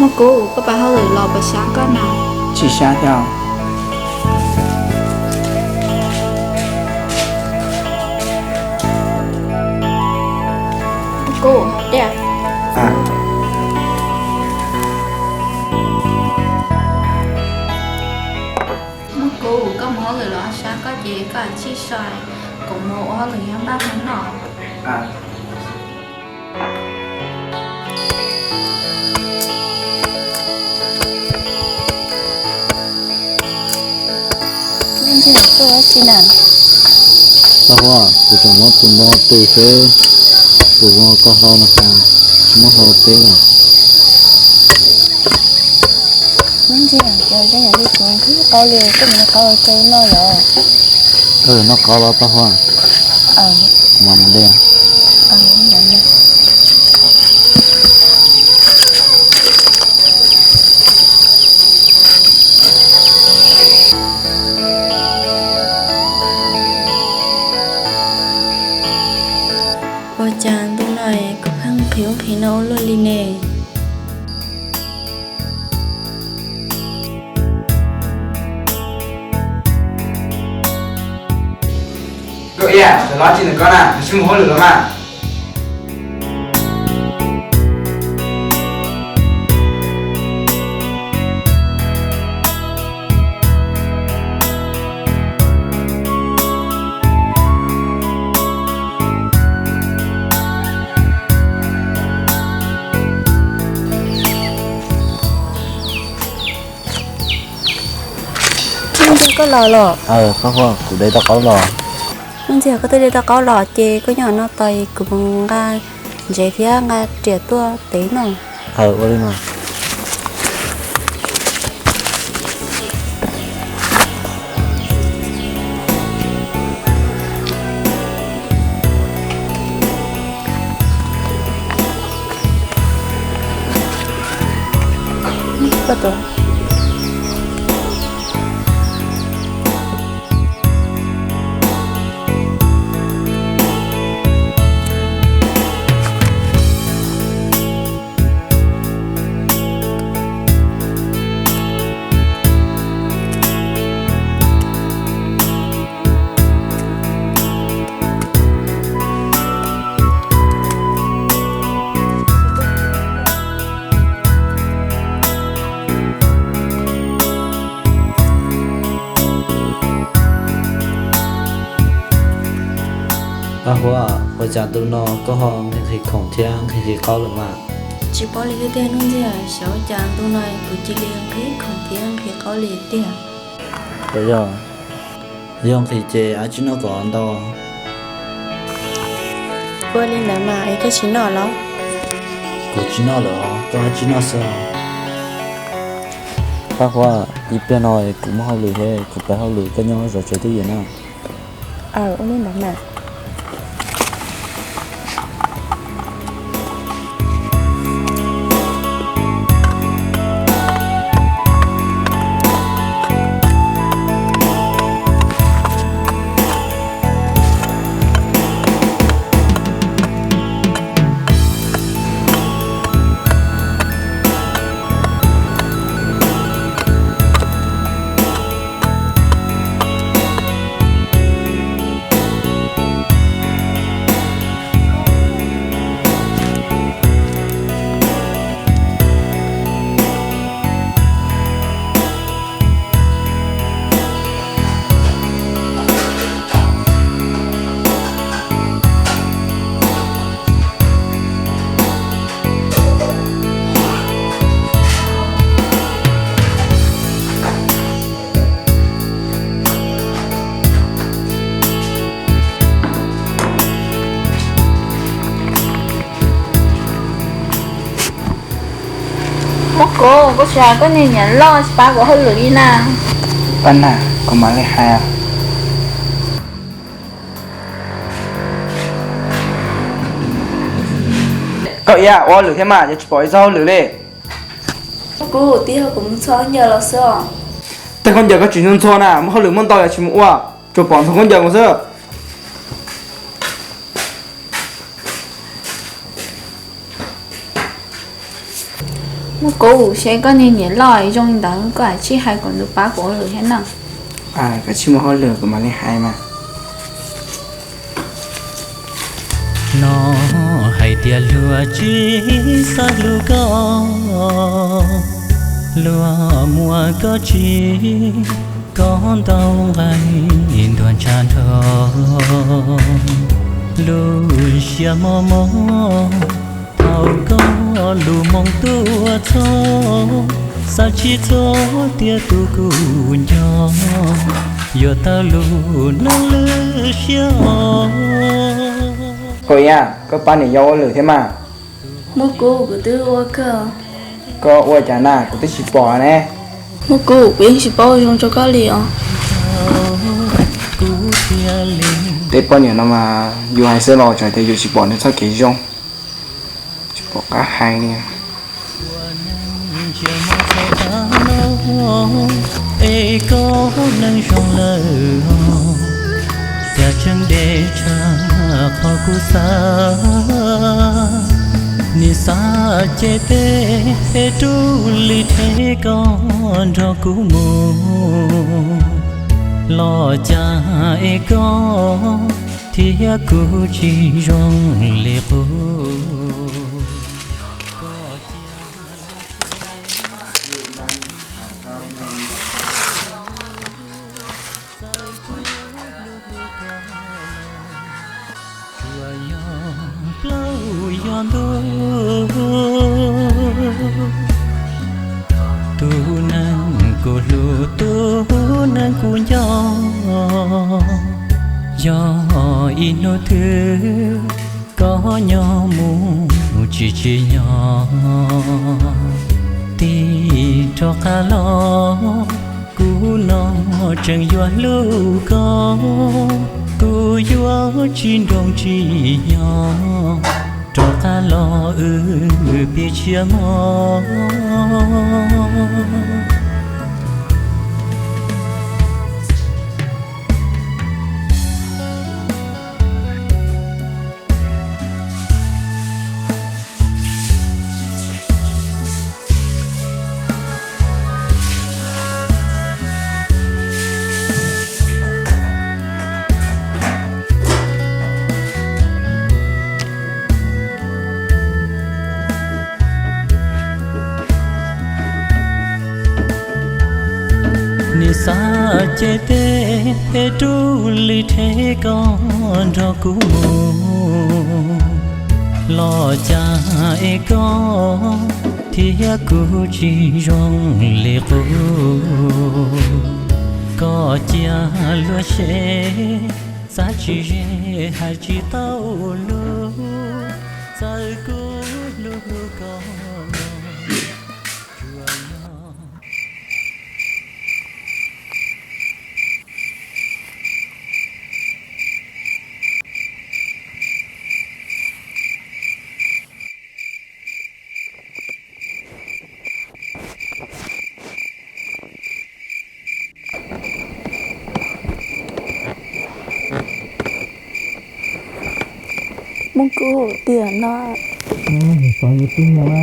Muaj Kub, koj pab hauj lwm los puas sab koj na? Tsis sab thiab. Muaj Kub, hauv diaj. Muaj Kub, koj mus hauj lwm los sab koj ces koj tsij so, kuv mus ua hauj lwm nyob npaj mus noj. Neb ntsia tuaj ua tsi na? Paj Huab, kuv tseem muab tus ntoo tu seb puas zoo koj hau no, tsis muaj hau peb los. Neb ntsia cov zeej yam li kuv nqhis qau li, koj mus noj qau rau noj yom? Noj qau los Paj Huab. Kuv mam mus de. Ua cas ntu no kuv pheej nqhis ub nqhis no ua luaj li ne? Nkauj Iab, xyov los tsi ntawm koj na, sib mus hauj lwm los mas. Ntsia koj los los. Paj Huab, kuv de tau qaub los. Ntsia koj twb de tau qaub los ces koj nyob no tos kuv mus nqa ntsev thiab nqa riam tuaj tev noj. Ua li mas. Paj Huab, ua cas ntu no koj ho nqhis nqhis khoom thiab nqhis nqhis qaub lawm mas? Tsis paub li thiab tiag Nuj Ntxiag, xyov ua cas ntu no kuv cia li nqhis khoom thiab nqhis qaub li tiag. Yog nqhis ces ab tsi noj kom ntau. Ua li ntawd mas es koj tsis noj los? Kuv tsis noj lawm, koj ab tsi noj xwb. Paj Huab, ib pliag no kuv muaj hauj lwm thiab, kuv pab hauj lwm, koj nyob zov tsev twj ywm na. Ua li ntawd mas. Muaj Kub, koj tsis hais koj niag niam loj tsis pab kuv hauj lwm li na. Paj Nag, kuv mam li hais. Koj iab ua hauj lwm thiab mas, yog tsis pom ib txoj hauj lwm li. Kub, tib yog kuv mus txhos khaub ncaws los xwb os. Tej khaub ncaws koj tsis ntxhua na, muaj hauj lwm muaj ntau yog tsis mus ua, tsuas pom ntxhua khaub ncaws mus xwb. Muaj kuv, seb koj niag niam loj zoo li ntawd koj tsij hais kom nws pab kuv ua lwm thiab na. Koj tsij muaj hauj lwm kuv mam li hais mas. No hais tias luag tsis xav hlub koj, luag muab koj tsim koj ntau nqaij ntuag ntshav nrog lub siab mob mob. Thaum koj lub moo tuaj txog, xav tsis txog tias tus kuv nco yuav tawg lub neej lwj siab os. Koj ua, koj pab niam yau ua lwm thiab mas. Muaj kuv, kuv twb ua kawg. Koj ua cas na, kuv twb tsis pom ne. Muaj kuv, kuv yeej tsis paub ua zoo rau koj li os. Tej poj niam no mas yus hais xwb los tseem tias yus tsis pom nws txoj kev zoo, tsis pom qab hais li. Es koj neej zoo lawm, cas tseem deb tshaj qhov kuv xav. Nim xav ces tej peb rub li rhe koj nrog kuv mus, los cas es koj thiab kuv tsis zoo li qub. Tsuas yog plaub yog ntuj, tus neeg kuv hlub tus neeg kuv nco, yog ib hnub twg koj nyob mus tsis tsim nyog tig rov qab los, kuv no tseem yuav hlub koj, kuv yuav tsis nroo tsis nyo rov qab los wb pib tshiab mog. Nim xav ces tej peb rub li rhe koj nrog kuv mus, los cas es koj thiab kuv tsis zoo li qub. Koj cia luag seb, xav tsis ze hais tsis tau lus, txawm kuv hlub koj los tsuas yog Muaj kuv tiam no. Xov yuav tub mus na.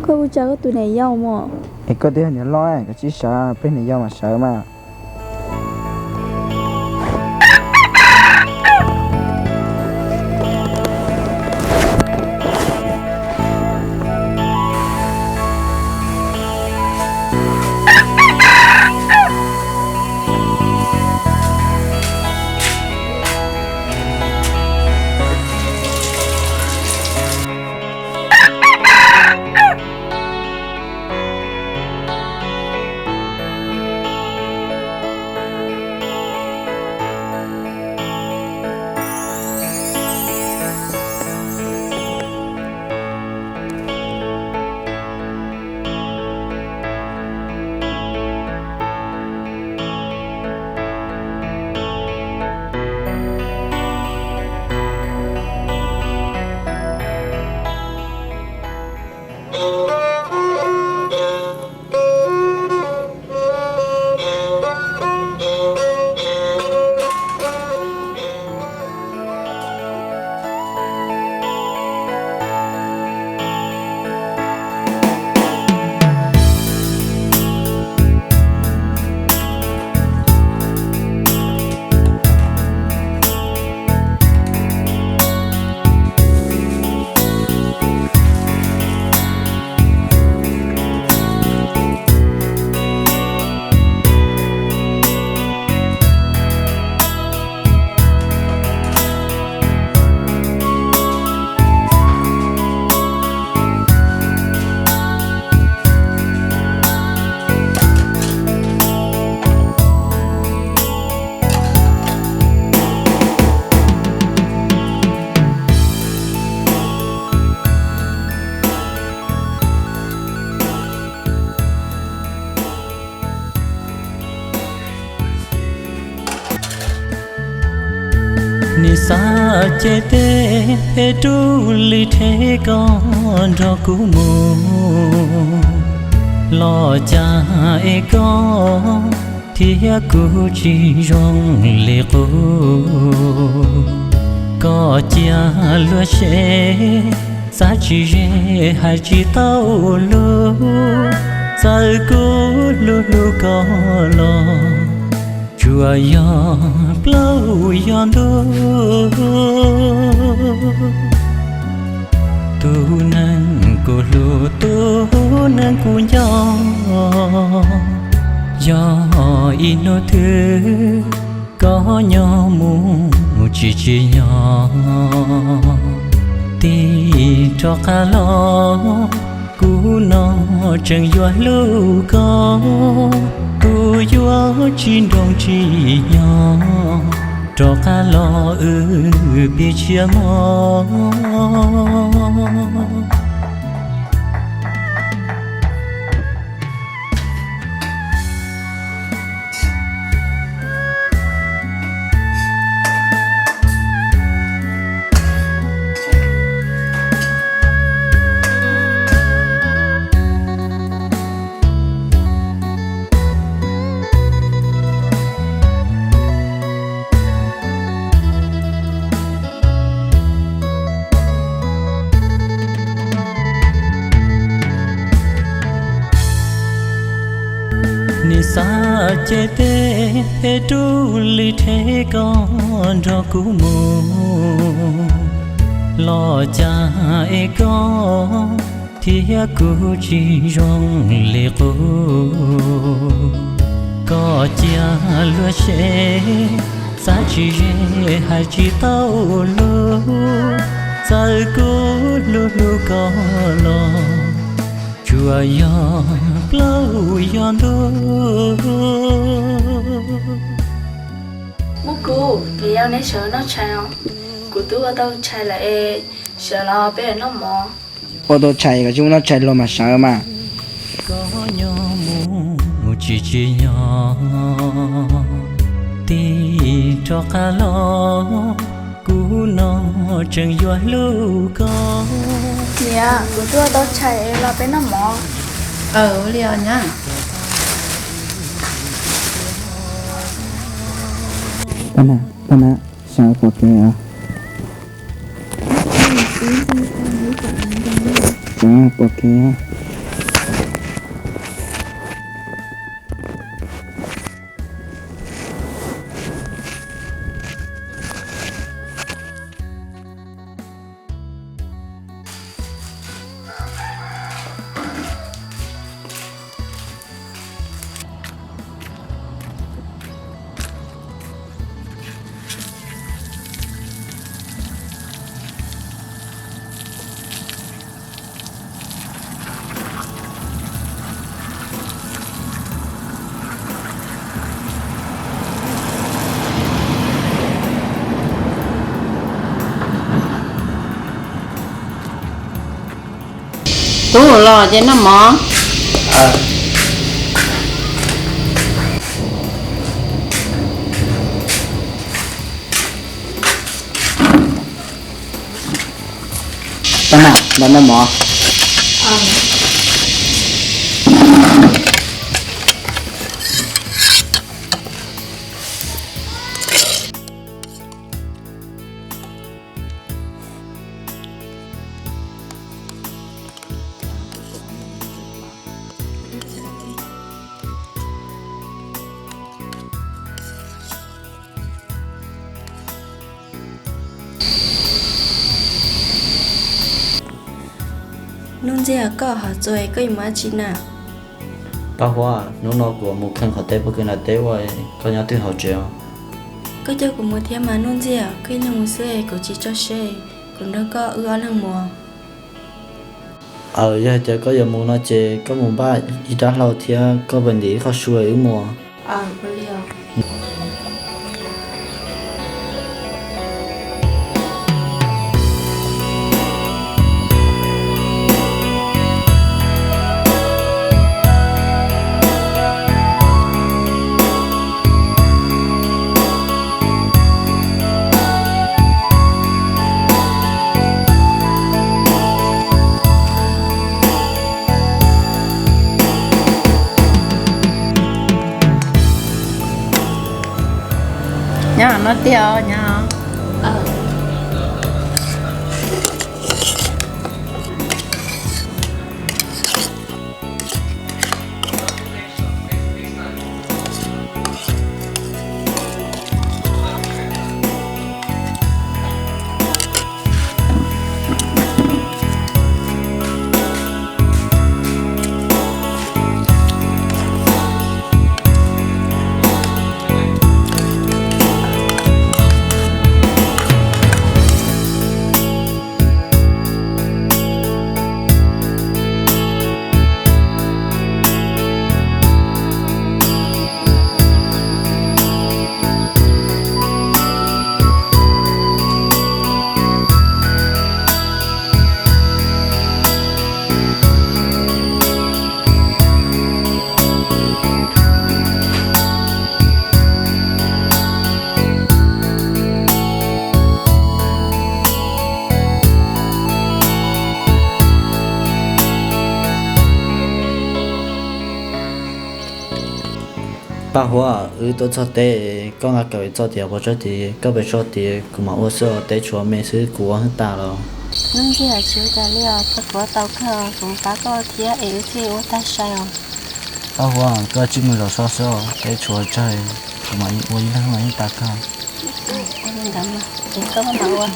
Koj ua cas koj tus niam yau mas? Es koj twb yog niam loj, koj tsis sawv, peb niam yau mas sawv mas. Nim xav ces tej peb rub li rhe koj nrog kuv mus, los cas es koj thiab kuv tsis zoo li qub. Koj cia luag seb, xav tsis ze hais tsis tau lus, txawm kuv hlub hlub koj los tsuas yog plaub yog ntug. Tus neeg kuv hlub, tus neeg kuv nco, yog ib hnub twg koj nyob mus tsis tsim nyog, tig rov qab los, kuv no tseem yuav hlub koj, kuv yuav tsis nroo tsis nyo, rov qab los wb pib tshiab mog. Nim xav ces tej peb rub li rhe koj nrog kuv mus, los cas es koj thiab kuv tsis zoo li qub. Koj cia luag seb, xav tsis ze hais tsis tau lus, txawm kuv hlub hlub koj los tsuas yog plaub yog ntug. Muaj kuv, niam yau, neb sawv noj tshais os. Kuv twb ua tau tshais lawm es, sawv los peb noj mov. Ua tau tshais koj tsis mus noj tshais los mas sawv mas. Koj nyob mus tsis tsim nyog, tig rov qab los, kuv no tseem yuav hlub koj. Niam, kuv twb ua tau tshais los peb noj mov. Aw, ua li os nyab. Pab na, pab na, sawv pom kev os. Pom kev. Tub los ces noj mov. Pab na, los noj mov. Nuj Ntxiag, koj hais txog koj yuav mus dab tsi na? Paj Huab, hnub no kuv mus kheej qhov teb pob kws nram teb ua, koj nyob twg hauv tsev os? Koj coj kuv mus thiab mas Nuj Ntxiag, koj ib leeg mus xwb kuv tsis tso siab, kuv nrog koj wb ob leeg mus. Aw, yog hais tias koj yuav mus no ces koj mus npaj ib rab hlau thiab koj pais ntim ib qho sua wb mus. Nyob no tiag os, nyob. Paj Huab, wb tuaj txog teb, koj nqa kawm txoj tias puas tsaug tias koj pes tso tias kuv mam ua xwb, teb tshuav me xwb kuv ua hwj tas los. Nub ntiag, tsis ua cas li os, koj kuv ua tau kawg, kuv pab koj thiab es wb thiaj ua tag sai os. Paj Huab, koj tsij mus zov so xwb os, teb tshuav tsawg kuv mam ua ib leeg mam yeej tas kawg. Ua li ntawd mas es koj mam ua.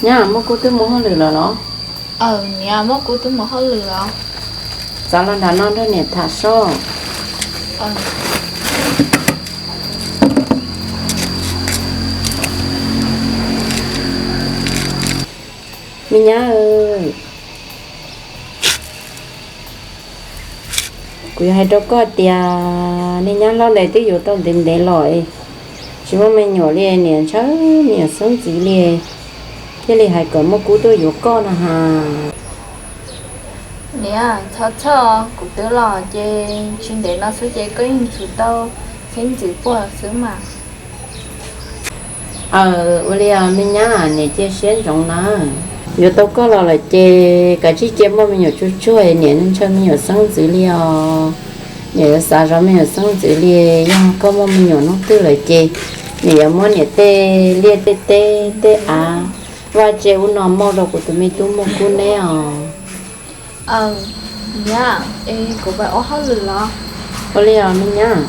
Nyab, Muaj Kub twb mus hauj lwm lawm los? Aws, niam, Muaj Kub twb mus hauj lwm lawm. Txav los nram no nrog niam tham soj. Me nyab, kuv yuav hais rau koj tias niag nyab hlob ntawd twb yuav tau ntev ntev los, tsis muaj me nyuam li, niam ntshaw me nyuam xeeb ntxwv li, thiaj li hais kom Muaj Kub tuaj yuav koj no ha. Niam, txhob txhawj, kuv twb los ces tsis ntev no xwb ces koj yeej yuav tau xeeb ntxwv puag xwb mas. Aws, ua li os me nyab, niam cia siab ntsoov na. Yuav tau koj los lawm ces kav tsij cia muaj me nyuam tsuag tsuag, niam ntshaw me nyuam xeeb ntxwv li os. Niam yuav xav zov me nyuam xeeb ntxwv li. Yog koj muaj me nyuam hnub twg lawm ces niam yuav muab niam tej liaj tej teb tej av vaj tse ub no muab rau kuv tus me tub Muaj Kub neb os. Aws, niam, es kuv pais ua hauj lwm los? Ua li os me nyab.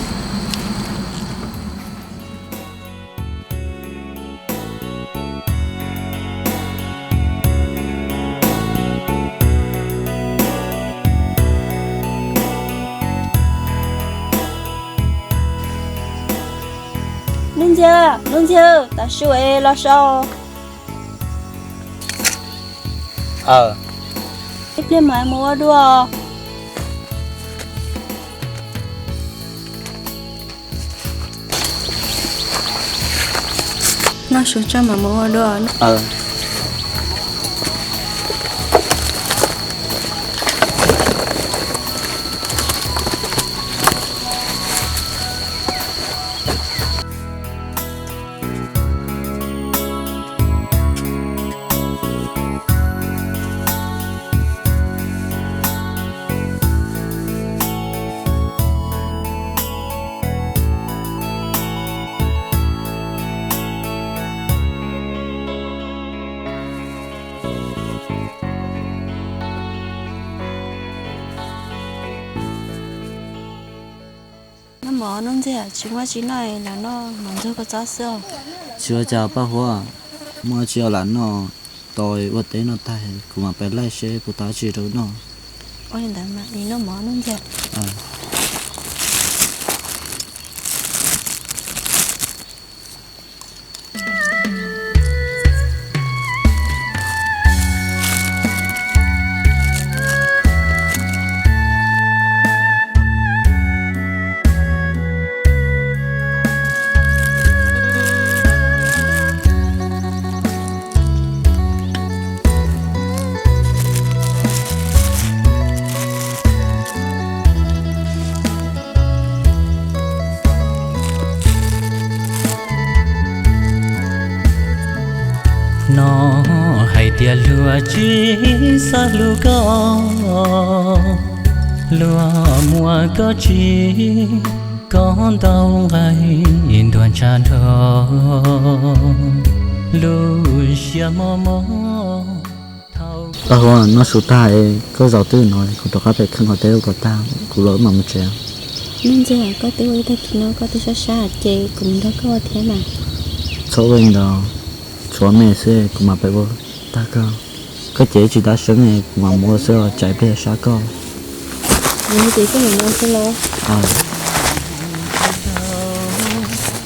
Nuj Ntxhi, Nuj Ntxhi, tav su es los so. Ib pliag mam mus ua dua. Noj su tso mam mus ua dua. Mov Nuj Ntxiag, tsis muaj tsi noj, lam noj mov ntxuag kua txob xwb os. Tsis ua cas Paj Huab, muaj tsi lam noj, tos ua teb no tag kuv mam pais laij seb puas tau tsi rau noj. Ua li ntawd mas noj mov Nuj Ntxiag. No hais tias luag tsis xav hlub koj, luag muab koj tsim, koj ntaus nqaij ntuag ntshav nrog lub siab mob mob. Paj Huab, noj su tag, koj zaum twj ywm no kuv rov qab pem kheej qhov teb ua kom tag kuv los wb mam mus tsev. Nuj Ntxiag, koj twb ua ib tag kis no koj twb sab sab ces kuv mus nrog koj ua thiab mas. Txhob ua li ntawd, tshuav me xwb kuv mam pem ua tag kawg. Koj cev tsis tab seeb kuv mam mus ua xwb, tsam ib pliag sab koj. Ces koj mus ua xwb los?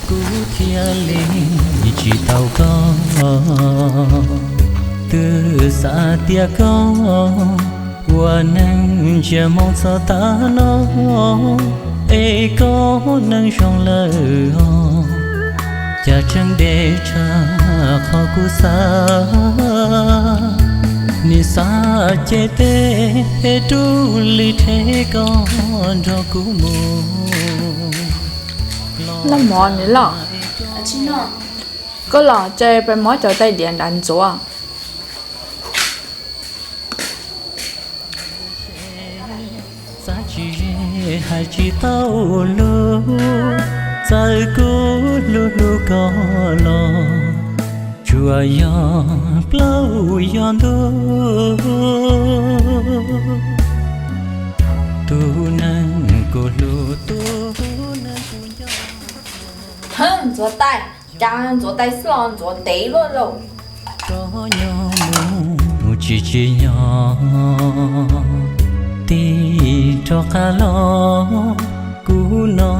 Kuv thiaj li tsis tau koj, twb xav tias koj ua neeg ntsiag moo txog tav no, es koj neeg zoo lawm os. Cas tseem deb tshaj qhov kuv xav, nim xav ces teb rub li rhe koj nrog kuv mus. Loj Mov, niam loj, koj los ces peb muab cov tais diav nrad ntxuav. Xav tsis ze hais tsis tau lus, txawm kuv hlub hlub koj los tsuas yog plaub yog ntug. Tus neeg kuv hlub tus neeg kuv nco. Ntxuav tais, cas ntxuav tais xwb los ntxuav ntev luaj lauj. Koj nyob mus tsis tsim nyog, tig rov qab los, kuv no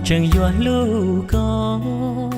tseem yuav hlub koj.